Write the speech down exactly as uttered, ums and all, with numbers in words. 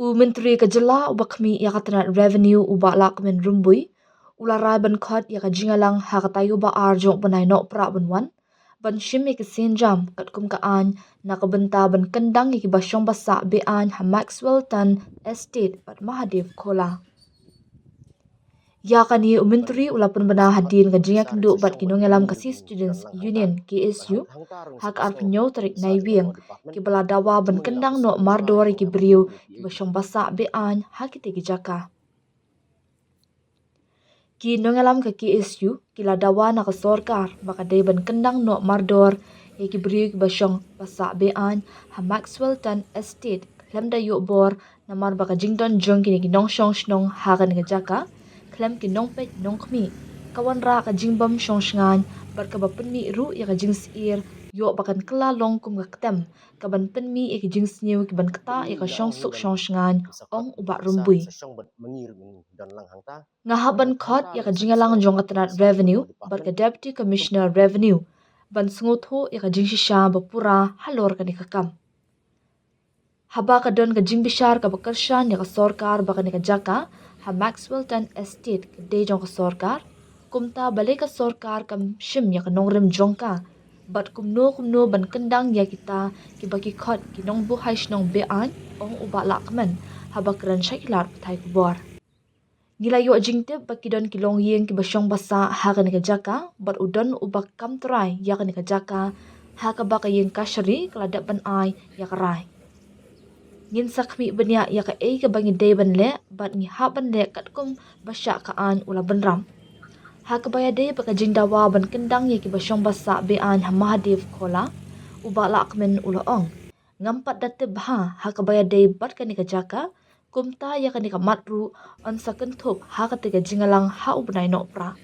U Myntri ka jylla uba khmih ïa ka tnat Revenue u Bah Lahkmen Rymbui u la rai ban khot ïa ka jingïalang ha ka taïew ba ar jong u bnai Nohprah ban wan ban shim ïa ki sienjam katkum ka aiñ na ka bynta ban kyndang ïa kiba shong ba sah be-aiñ ha Maxwellton Estate bad Mahadev Khola. Ïa kane u Myntri u la pynbna hadien ka jingïakynduh bad ki nongïalam ka Shi Students Union, K S U, ha ka arphew hynñiew tarik Naiwieng, kiba la dawa ban kyndang noh mardor ïa ki briew kiba shong ba sah be-aiñ ha kitei ki jaka. Ki nongïalam ka K S U ki la dawa na ka sorkar ba ka dei ban kyndang noh mardor ïa ki briew kiba shong ba sah be-aiñ ha Maxwellton Estate khlem da ïoh bor, namar ba ka jingdon jong kine ki nongshong shnong ha kane ka jaka khlem ki nongpeit nongkhmih ka wanrah ka jingbym shong shngaiñ bad kaba pynmih ruh ïa ka jingsyier ïoh ba kan kylla long kum ka ktem kaban pynmih ïa ki jingsniew kiban ktah ïa ka shongsuk shong shngaiñ, ong u Bah Rymbui. Nga hap ban khot ïa ka jingïalang jong ka tnat Revenue bad ka Deputy Commissioner Revenue ban sngewthuh ïa ka jingshisha ba pura halor kane ka kam. Haba ka don ka jingbishar kaba kyrshan ïa ka sorkar ba kane ka jaka ha Maxwellton Estate ka dei jong ka sorkar, kumta balei ka sorkar kam shim ïa ka nongrim jong ka bad kumno kumno ban kyndang ïa kita kiba ki khot ki nongbuhai shnong be-aiñ, ong u Bah Lahkmen haba kren sha ki lad pathai khubor. Ngi la ïoh jingtip ba ki don ki longïing kiba shong ba sah ha kane ka jaka bad u don uba kam trai ïa kane ka jaka ha kaba ka ïing kashari ka la dep ban ai ïa ka rai. Ngin sa khmih bniah ïa kaei kaba ngi dei ban leh bad ngi hap ban leh katkum ba shah ka aiñ, u la bynrap. Ha kaba ïadei bad ka jingdawa ban kyndang ïa kiba shong ba sah be-aiñ ha Mahadev Khola, u Bah Lahkmen u la ong, ngam pat da tip bha ha kaba ïadei bad kane ka jaka, kumta ïa kane ka mat ruh yn sa kynthup ha katei ka jingïalang ha u bnai Nohprah.